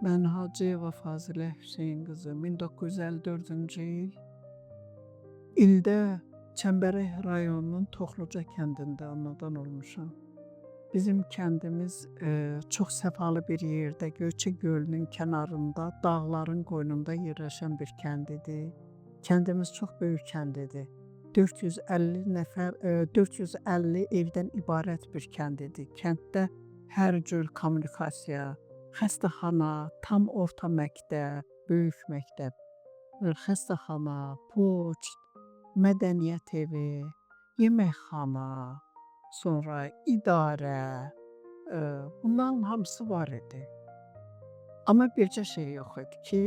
Mən Hacıyeva Fazilə Hüseyn qızı 1954-cü il ildə Çəmbərək rayonunun Toxluca kəndində anadan olmuşam. Bizim kəndimiz çox səfalı bir yerdə, Göyçə gölünün kənarında, dağların qoynunda yerləşən bir kənd idi. Kəndimiz çox böyük kənd idi. 450 nəfər, 450 evdən ibarət bir kənd idi. Kənddə hər cür kommunikasiya, xəstəxana, tam orta məktəb, böyük məktəb, xəstəxana, poçt, mədəniyyət evi, yeməkxana, sonra idarə, bunların hamısı var idi. Amma bircə şey yox idi ki,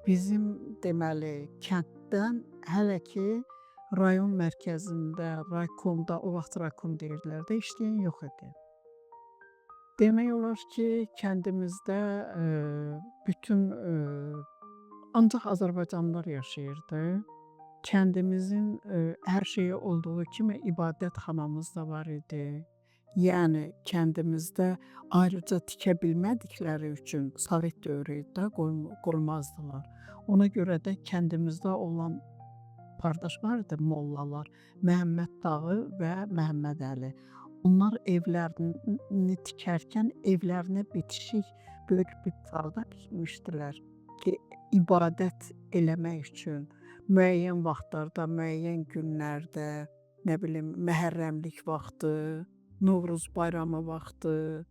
bizim deməli kənddən hələ ki rayon mərkəzində, raykomda, o vaxt raykom deyirdilər də, işləyən yox idi. Demək olar ki, kəndimizdə bütün ancaq azərbaycanlılar yaşayırdı. Kəndimizin hər şeyi olduğu kimi ibadətxanamız da var idi. Yəni kəndimizdə ayrıca tikə bilmədikləri üçün Sovet dövrü idi də, qoymazdılar. Ona görə də kəndimizdə olan qardaş var idi, mollalar, Məhəmməd Dağı və Məhəmməd Əli. Onlar evlərini tikərkən evlərinə bitişik böyük bir zalda tikmişdilər ki, ibadət eləmək üçün müəyyən vaxtlarda, müəyyən günlərdə, nə bilim, Məhərrəmlik vaxtı, Novruz bayramı vaxtı,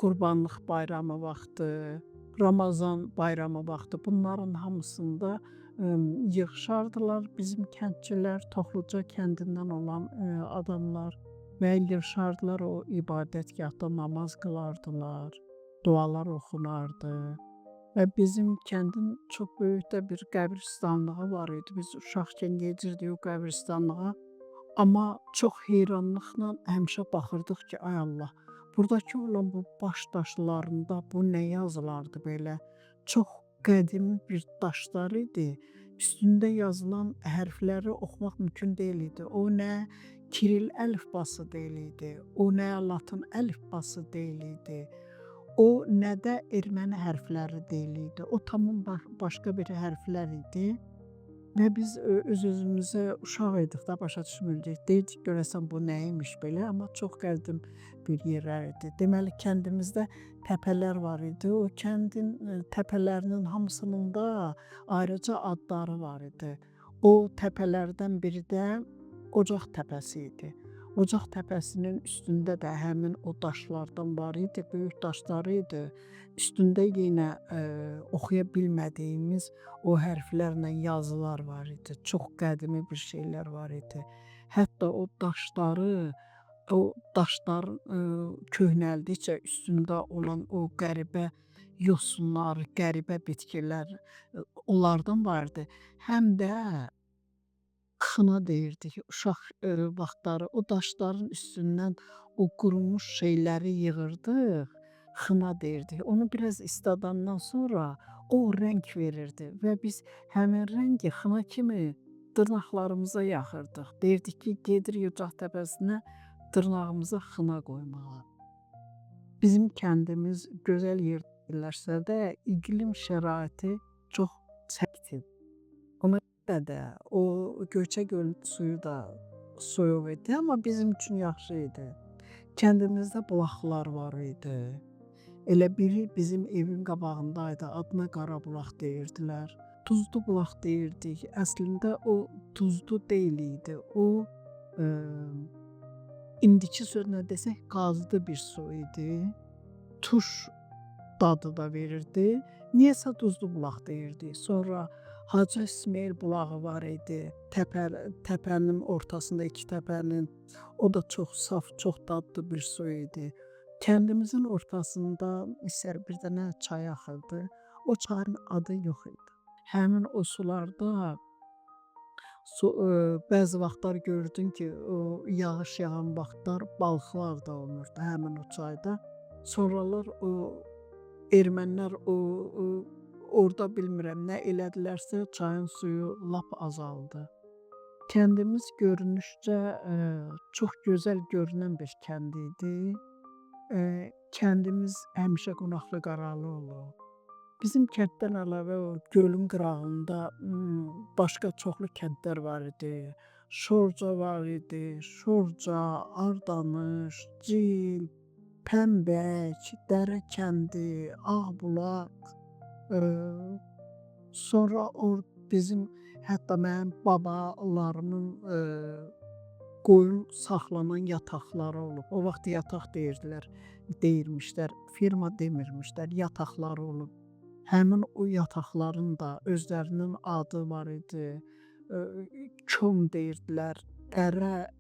Qurbanlıq bayramı vaxtı, Ramazan bayramı vaxtı, bunların hamısında yığışardılar bizim kəndçilər, Toxluca kəndindən olan adamlar və yığışardılar o ibadətgahda namaz qılardılar, dualar oxunardı. Və bizim kəndin çox böyük də bir qəbristanlığı var idi. Biz uşaqkən gedirdik o qəbristanlığa. Amma çox heyranlıqla həmişə baxırdıq ki, ay Allah, buradakı olan bu baş daşlarında bu nə yazılardı belə? Çox qədimi bir daşlar idi. Üstündə yazılan hərfləri oxumaq mümkün deyil idi. O nə Kiril əlifbası deyil idi, o nə Latın əlifbası deyil idi. O nə də erməni hərfləri deyil idi. O tamam başqa bir hərflər idi. Və biz öz-özümüzə uşaq idik də, başa düşmürdük. Deyirdik görəsən bu nə imiş belə, amma çox qədim bir yerlər idi. Deməli kəndimizdə təpələr var idi. O kəndin təpələrinin hamısının da ayrıca adları var idi. O təpələrdən biri də Ocaq təpəsi idi. Ocaq təpəsinin üstündə də həmin o daşlardan var idi, böyük daşları idi. Üstündə yenə oxuya bilmədiyimiz o hərflərlə yazılar var idi. Çox qədimi bir şeylər var idi. Hətta o daşları, o daşlar köhnəldikcə üstündə olan o qəribə yosunlar, qəribə bitkilər onlardan vardı. Həm də xına deyirdik uşaq vaxtları. O daşların üstündən o qurumuş şeyləri yığırdıq, xına deyirdik. Onu biraz isladandan sonra o rəng verirdi və biz həmin rəngi xına kimi dırnaqlarımıza yaxırdıq. Deyirdik ki, gedirik Ocaq təpəsinə dırnağımıza xına qoymağa. Bizim kəndimiz gözəl yerləşsə də iqlim şəraiti çox sərt idi. Ona görə də o Göyçə gölünün suyu da soyuq idi, amma bizim üçün yaxşı idi. Kəndimizdə bulaqlar var idi. Elə biri bizim evin qabağındaydı, adına Qara bulaq deyirdilər. Tuzlu bulaq deyirdik. Əslində o tuzlu deyil idi. O indiki sözlə desək qazlı bir su idi. Turş dadı da verirdi. Niyəsə duzlu bulaq deyirdik. Sonra Hacı İsmayıl bulağı var idi. Təpənin ortasında, iki təpənin. O da çox saf, çox dadlı bir su idi. Kəndimizin ortasında isə bir dənə çay axırdı. O çayın adı yox idi. Həmin o sularda bəzi vaxtlar görürdün ki, o yağış yağan vaxtlar balıqlar da olurdu həmin o çayda. Sonralar o ermənilər o orada bilmirəm nə elədilərsə çayın suyu lap azaldı. Kəndimiz görünüşcə çox gözəl görünən bir kənd idi. Kəndimiz həmişə qonaqlı qaralı olub. Bizim kənddən əlavə o gölün qırağında başqa çoxlu kəndlər var idi. Şorca var idi, Şorca, Ardanuş, Cil, Pəmbək, Dərə kəndi, Ağbulaq, sonra o bizim hətta mənim babalarımın qoyun saxlanan yataqları olub. O vaxt yataq deyirdilər, deyirmişlər, firma demirmişlər, yataqları olub. Həmin o yataqların da özlərinin adı var idi. Kom deyirdilər, dərə,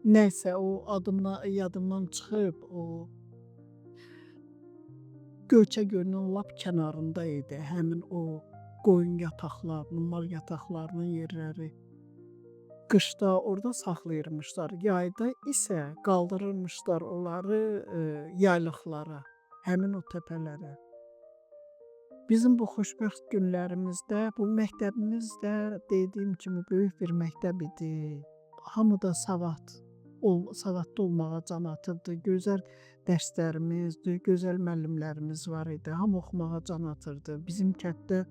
nəysə o adımdan yadımdan çıxıb o Göyçə gölünün lap kənarında idi həmin o qoyun yataqlarının, mal yataqlarının yerləri. Qışda orada saxlayırmışlar, yayda isə qaldırırmışlar onları yaylıqlara, həmin o təpələrə. Bizim bu xoşbəxt günlərimizdə bu məktəbimiz də dediyim kimi böyük bir məktəb idi. Hamı da savadlı olmağa can atırdı. Gözəl dərslərimiz, gözəl müəllimlərimiz var idi. Hamı oxumağa can atırdı. Bizim kənddə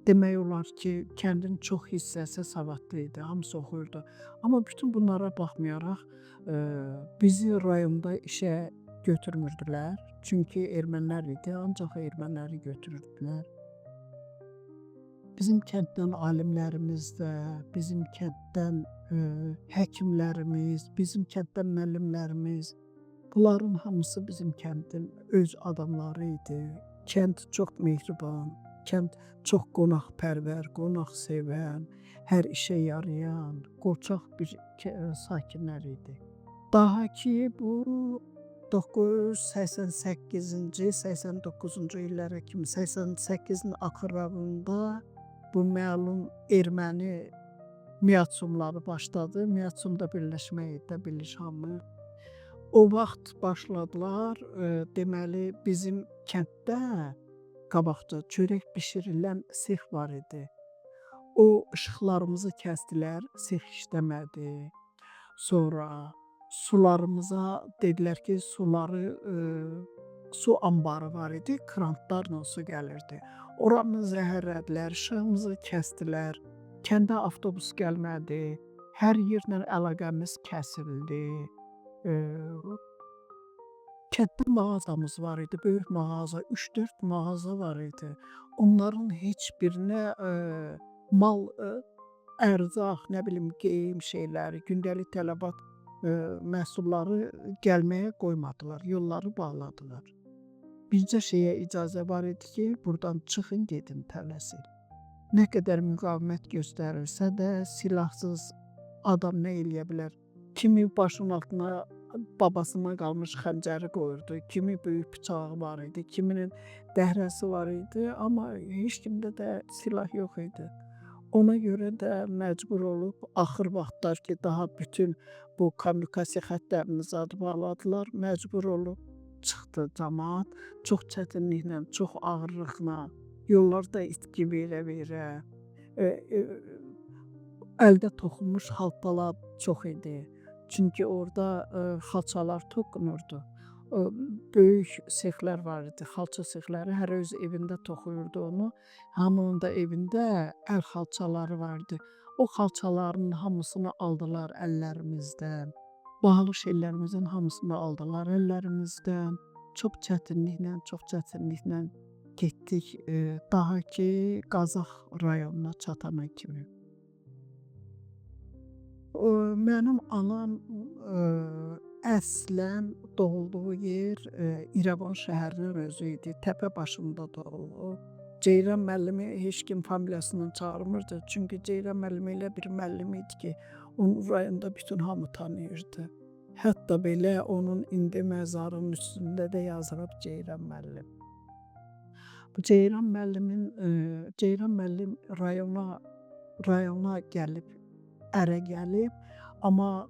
demək olar ki, kəndin çox hissəsi savadlı idi. Hamısı oxuyurdu. Amma bütün bunlara baxmayaraq bizi rayonda işə götürmürdülər. Çünki ermənilər idi, ancaq erməniləri götürürdülər. Bizim kənddən alimlərimiz də, bizim kənddən həkimlərimiz, bizim kənddən müəllimlərimiz, bunların hamısı bizim kəndin öz adamları idi. Kənd çox mehriban, kənd çox qonaqpərvər, qonaqsevən, hər işə yarayan, qoçaq bir sakinlər idi. Daha ki bu 1988-ci, 89-cu illərə kimi, 88-in axırlarında bu məlum erməni miatsumları başladı. Miatsum da birləşmək idi, bilir hamı. O vaxt başladılar, deməli bizim kənddə qabaqca çörək bişirilən sex var idi. O işıqlarımızı kəsdilər, sex işləmədi. Sonra sularımıza dedilər ki, suları su anbarı var idi, krantlarla su gəlirdi. Oranı zəhərlədilər, işığımızı kəsdilər. Kəndə avtobus gəlmədi. Hər yerlə əlaqəmiz kəsildi. Kənddə mağazamız var idi, böyük mağaza, 3-4 mağaza var idi. Onların heç birinə mal, ərzaq, nə bilim, geyim şeyləri, gündəlik tələbat məhsulları gəlməyə qoymadılar, yolları bağladılar. Bircə şeyə icazə var idi ki, burdan çıxın gedin tələsik. Nə qədər müqavimət göstərilsə də silahsız adam nə eləyə bilər? Kimi başının altına babasından qalmış xəncəri qoyurdu, kimi böyük bıçağı var idi, kiminin dəhrəsi var idi, amma heç kimdə də silah yox idi. Ona görə də məcbur olub axır vaxtlar ki, daha bütün bu kommunikasiya xəttlərini zad bağladılar, məcbur olub çıxdı camaat. Çox çətinliklə, çox ağırlıqla, yollarda itki verə-verə, əldə toxunmuş xaltalar çox idi. Çünki orada xalçalar toxunurdu. Böyük sexlər var idi, xalça sexləri, hər öz evində toxuyurdu onu. Hamının da evində əl xalçaları var idi. O xalçaların hamısını aldılar əllərimizdən. Bahalı şeylərimizin hamısını aldılar əllərimizdən. Çox çətinliklə, çox çətinliklə getdik, daha ki Qazax rayonuna çatana kimi. Mənim anam əslən doğulduğu yer İrəvan şəhərinin özü idi. Təpə başında doğulub. Ceyran müəllimi heç kim familiyasından çağırmırdı. Çünki Ceyran müəllim elə bir müəllim idi ki, onu rayonda bütün hamı tanıyırdı. Hətta belə onun indi məzarının üstündə də yazılıb Ceyran müəllim. Bu Ceyran müəllimin Ceyran müəllim rayona gəlib, ərə gəlib, amma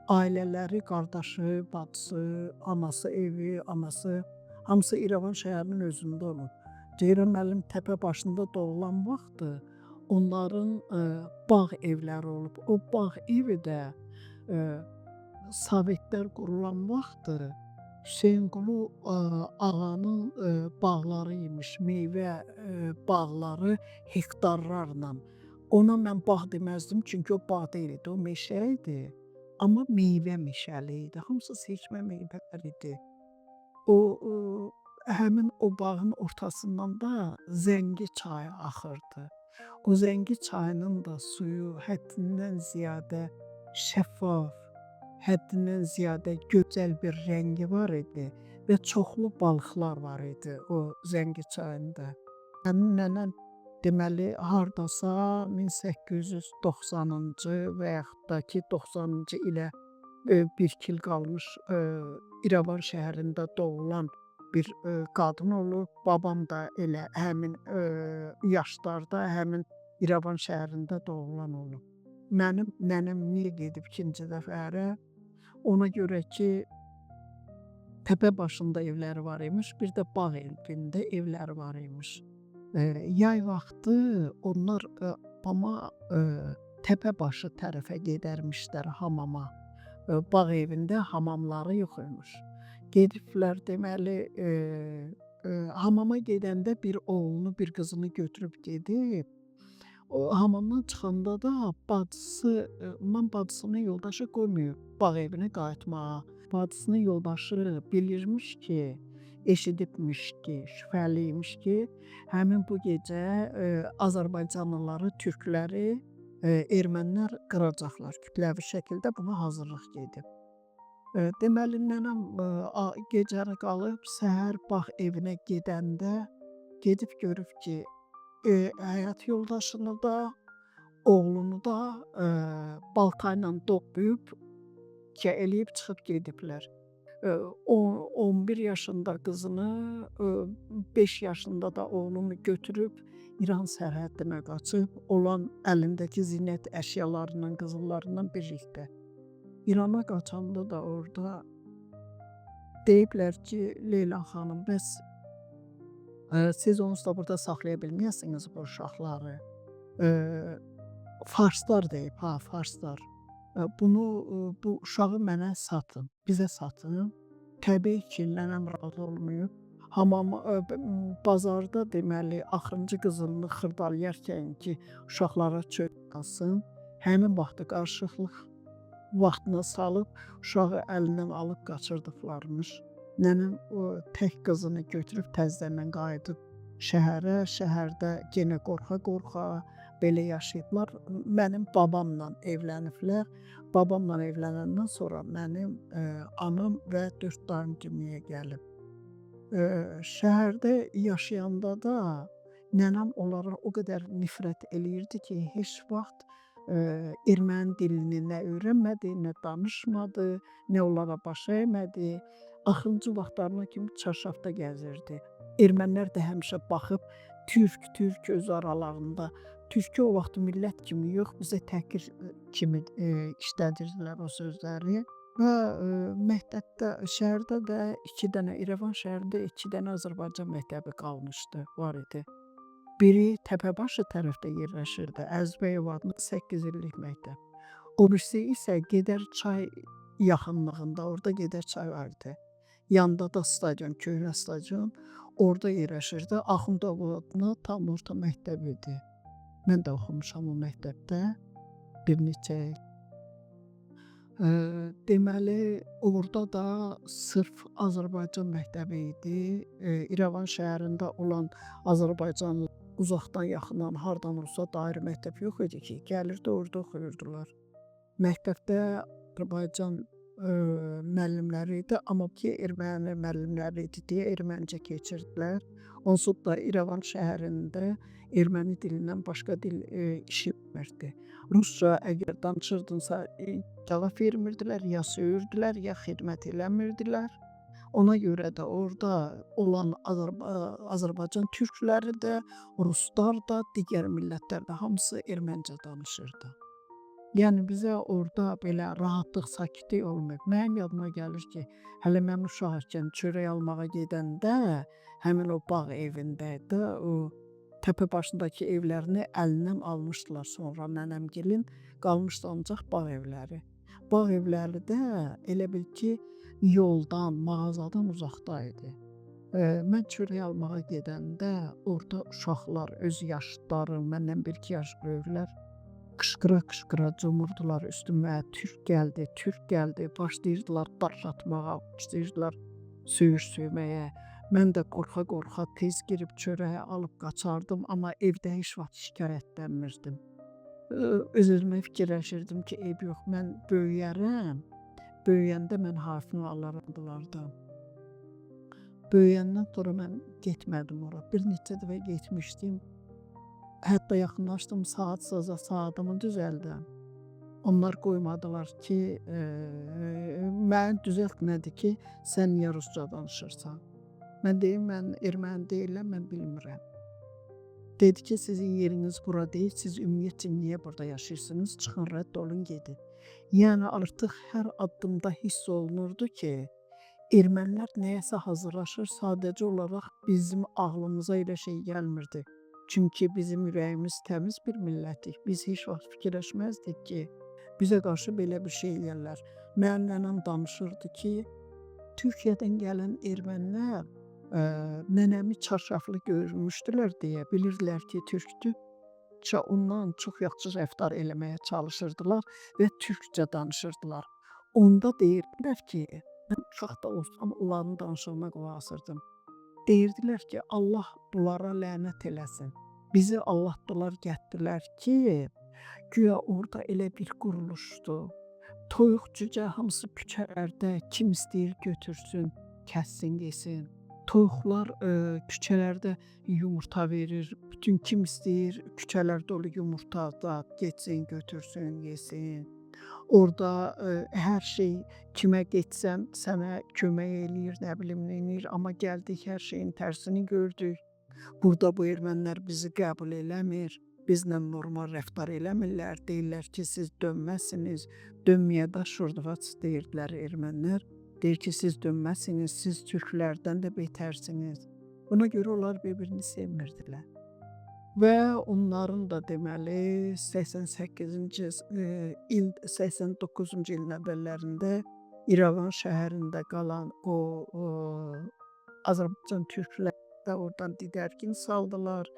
ailələri, qardaşı, bacısı, anası evi, anası hamısı İrəvan şəhərinin özündə olub. Ceyran müəllim təpə başında doğulan vaxtı onların bağ evləri olub. O bağ evi də Sovetlər qurulan vaxtı Hüseynqulu ağanın bağları imiş, meyvə bağları hektarlarla. Ona mən bağ deməzdim, çünki o bağ deyildi, o meşə idi. Amma meyvə meşəli idi. Hamısı seçmə meyvələr idi. O həmin o bağın ortasından da Zəngi çayı axırdı. O Zəngi çayının da suyu həddindən ziyadə şəffaf, həddindən ziyadə gözəl bir rəngi var idi və çoxlu balıqlar var idi o Zəngi çayında. Mənim nənəm deməli hardasa 1890-cı və yaxud da ki 90-cı ilə bir-iki il qalmış İrəvan şəhərində doğulan bir qadın olub. Babam da elə həmin yaşlarda həmin İrəvan şəhərində doğulan olub. Mənim nənəm niyə gedib ikinci dəfə ərə? Ona görə ki, təpə başında evləri var imiş, bir də bağ evində evləri var imiş. Yay vaxtı onlar amma təpə başı tərəfə gedərmişlər hamama. Bağ evində hamamları yox imiş. Gediblər deməli, hamama gedəndə bir oğlunu, bir qızını götürüb gedib. O hamamdan çıxanda da bacısı, bacısının yoldaşı qoymayıb bağ evinə qayıtmağa. Bacısının yoldaşı bilirmiş ki, eşidibmiş ki, şübhəli imiş ki, həmin bu gecə Azərbaycanlıları, türkləri ermənilər qıracaqlar. Kütləvi şəkildə buna hazırlıq gedib. Deməli nənəm gecəni qalıb səhər bağ evinə gedəndə gedib görüb ki, həyat yoldaşını da, oğlunu da balta ilə doğrayıb, eləyib çıxıb gediblər. O 11 yaşında qızını, 5 yaşında da oğlunu götürüb İran sərhəddinə qaçıb, olan əlindəki zinət əşyalarından, qızıllarından birlikdə. İrana qaçanda da orada deyiblər ki, Leyla xanım, bəs siz onsuz da burada saxlaya bilməyəsiniz bu uşaqları. Farslar deyib, ha, farslar. Bunu, bu uşağı mənə satın, bizə satın. Təbii ki, nənəm razı olmayıb. Hamam bazarda deməli axırıncı qızılını xırdalayarkən ki, uşaqlara çörək alsın, həmin vaxtı qarışıqlıq vaxtına salıb uşağı əlindən alıb qaçırdıblarmış. Nənəm o tək qızını götürüb təzədən qayıdıb şəhərə, şəhərdə yenə qorxa-qorxa belə yaşayıblar. Mənim babamla evləniblər. Babamla evlənəndən sonra mənim anam və 4 dayım dünyaya gəlib. Şəhərdə yaşayanda da nənəm onlara o qədər nifrət eləyirdi ki, heç vaxt erməni dilini nə öyrənmədi, nə danışmadı, nə onlara baş əymədi. Axırıncı vaxtlarına kimi çarşafda gəzirdi. Ermənilər də həmişə baxıb türk, türk öz aralarında. Türkü o vaxt millət kimi yox, bizə təhqir kimi işlədirdilər o sözləri. Və məktəbdə, şəhərdə də 2 dənə, İrəvan şəhərində 2 dənə Azərbaycan məktəbi qalmışdı, var idi. Biri Təpəbaşı tərəfdə yerləşirdi, Əzizbəyov adına 8 illik məktəb. O birisi isə Gedər çay yaxınlığında, orada Gedər çay var idi. Yanında da stadion, köhnə stadion, orada yerləşirdi. Axundov adına tam orta məktəb idi. Mən də oxumuşam o məktəbdə bir neçə il. Deməli, orada da sırf Azərbaycan məktəbi idi. İrəvan şəhərində olan Azərbaycan uzaqdan, yaxından, hardan olsa dair məktəb yox idi ki, gəlirdi orada oxuyurdular. Məktəbdə Azərbaycan müəllimləri idi, amma ki erməni müəllimləri idi deyə ermənicə keçirdilər. Onsuz da İrəvan şəhərində erməni dilindən başqa dil işitmirdi. Rusca əgər danışırdınsa cavab vermirdilər, ya söyürdülər, ya xidmət eləmirdilər. Ona görə də orada olan Azərbaycan türkləri də, ruslar da, digər millətlər də hamısı ermənicə danışırdı. Yəni bizə orada belə rahatlıq, sakitlik olmayıb. Mənim yadıma gəlir ki, hələ mən uşaq ikən çörək almağa gedəndə həmin o bağ evində də o təpə başındakı evlərini əlindən almışdılar sonra nənəmgilin, qalmışdı ancaq bağ evləri. Bağ evləri də elə bil ki, yoldan, mağazadan uzaqda idi. Mən çörək almağa gedəndə orada uşaqlar, öz yaşıdlarım, məndən 1-2 yaş böyüklər qışqıra-qışqıra cumurdular üstümə. Türk gəldi, Türk gəldi. Başlayırdılar daş atmağa, başlayırdılar söyüş söyməyə. Mən də qorxa-qorxa tez girib çörəyi alıb qaçardım, amma evdə heç vaxt şikayətlənmirdim. Öz-özümə fikirləşirdim ki, eybi yox, mən böyüyərəm. Böyüyəndə mən harfını alaram bunlardan. Böyüyəndən sonra mən getmədim ora. Bir neçə dəfə getmişdim. Hətta yaxınlaşdım saat saza, saatımı düzəldim. Onlar qoymadılar ki, məni düzəltmədi ki, sən niyə rusca danışırsan? Mən deyim, mən erməni deyiləm, mən bilmirəm. Dedi ki, sizin yeriniz bura deyil, siz ümumiyyətcə niyə burada yaşayırsınız? Çıxın, rədd olun, gedin. Yəni artıq hər addımda hiss olunurdu ki, ermənilər nəyəsə hazırlaşır, sadəcə olaraq bizim ağlımıza elə şey gəlmirdi. Çünki bizim ürəyimiz təmiz bir millətik. Biz heç vaxt fikirləşməzdik ki, bizə qarşı belə bir şey eləyərlər. Mənim nənəm danışırdı ki, Türkiyədən gələn ermənilər nənəmi çarşaflı görmüşdülər deyə bilirdilər ki, türkdür. Ondan çox yaxşı rəftar eləməyə çalışırdılar və türkcə danışırdılar. Onda deyirdilər ki, mən uşaq da olsam onların danışığına qulaq asırdım. Deyirdilər ki, Allah bunlara lənət eləsin. Bizi aldatdılar, gətdilər ki, güya orada elə bir quruluşdur. Toyuq cücə hamısı küçələrdə, kim istəyir götürsün, kəssin, yesin. Toyuqlar küçələrdə yumurta verir. Bütün kim istəyir küçələr dolu yumurta da getsin, götürsün, yesin. Orada hər şey kimə getsən sənə kömək eləyir, nə bilim nə eləyir. Amma gəldik hər şeyin tərsini gördük. Burada bu ermənilər bizi qəbul eləmir. Bizlə normal rəftar eləmirlər. Deyirlər ki, siz dönməsiniz. Dönməyə də şurduvaç deyirdilər ermənilər. Deyir ki, siz dönməsiniz, siz türklərdən də betərsiniz. Buna görə onlar bir-birini sevmirdilər. Və onların da deməli 88-ci il, 89-cu ilin əvvəllərində İrəvan şəhərində qalan o Azərbaycan türkləri də oradan didərgin saldılar.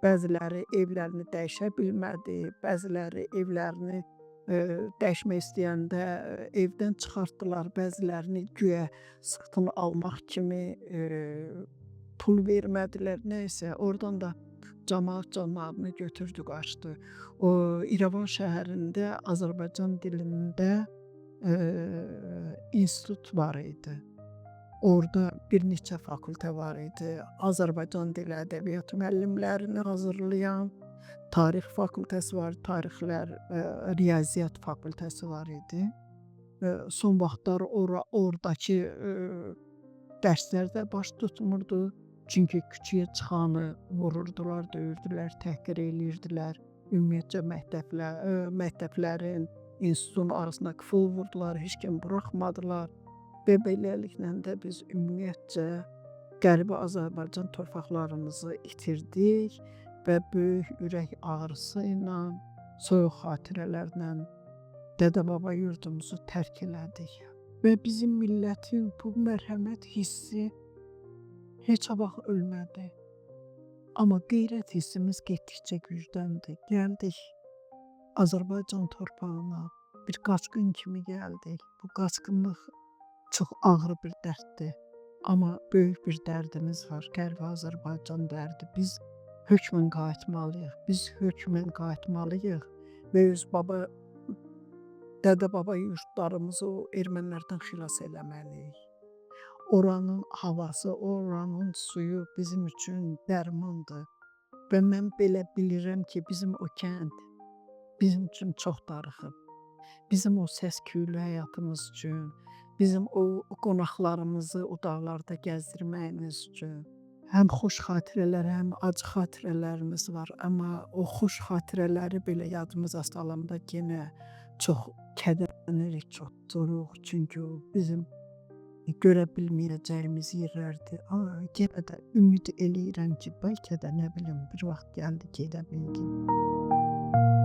Bəziləri evlərini dəyişə bilmədi, bəziləri evlərini dəyişmək istəyəndə evdən çıxartdılar, bəzilərini güya satın almaq kimi pul vermədilər, nə isə oradan da camaat canlarını götürdü, qaçdı. O İrəvan şəhərində Azərbaycan dilində institut var idi. Orada bir neçə fakültə var idi. Azərbaycan dili ədəbiyyatı müəllimlərini hazırlayan tarix fakültəsi var, tarixlər, riyaziyyat fakültəsi var idi. Son vaxtlar oradakı dərslər də baş tutmurdu. Çünki küçəyə çıxanı vururdular, döyürdülər, təhqir eləyirdilər. Ümumiyyətcə məktəblərin, institutun arasına qıfıl vurdular, heç kim buraxmadılar. Və beləliklə də biz ümumiyyətcə Qərbi Azərbaycan torpaqlarımızı itirdik və böyük ürək ağrısı ilə, soyuq xatirələrlə dədə-baba yurdumuzu tərk elədik. Və bizim millətin bu mərhəmət hissi heç vaxt ölmədi. Amma qeyrət hissimiz getdikcə gücləndi. Gəldik Azərbaycan torpağına, bir qaçqın kimi gəldik. Bu qaçqınlıq çox ağır bir dərddir. Amma böyük bir dərdimiz var, Qərbi Azərbaycan dərdi. Biz hökmən qayıtmalıyıq. Biz hökmən qayıtmalıyıq və öz baba, dədə-baba yurtlarımızı o ermənilərdən xilas eləməliyik. Oranın havası, oranın suyu bizim üçün dərmandır. Və mən belə bilirəm ki, bizim o kənd bizim üçün çox darıxıb. Bizim o səs-küylü həyatımız üçün, bizim o qonaqlarımızı o dağlarda gəzdirməyimiz üçün həm xoş xatirələr, həm acı xatirələrimiz var. Amma o xoş xatirələri belə yadımıza salanda yenə çox kədərlənirik, çox duruq. Çünki o bizim görə bilməyəcəyimiz yerlərdir. Amma yenə də ümid eləyirəm ki, bəlkə də nə bilim bir vaxt gəldi gedə bildik.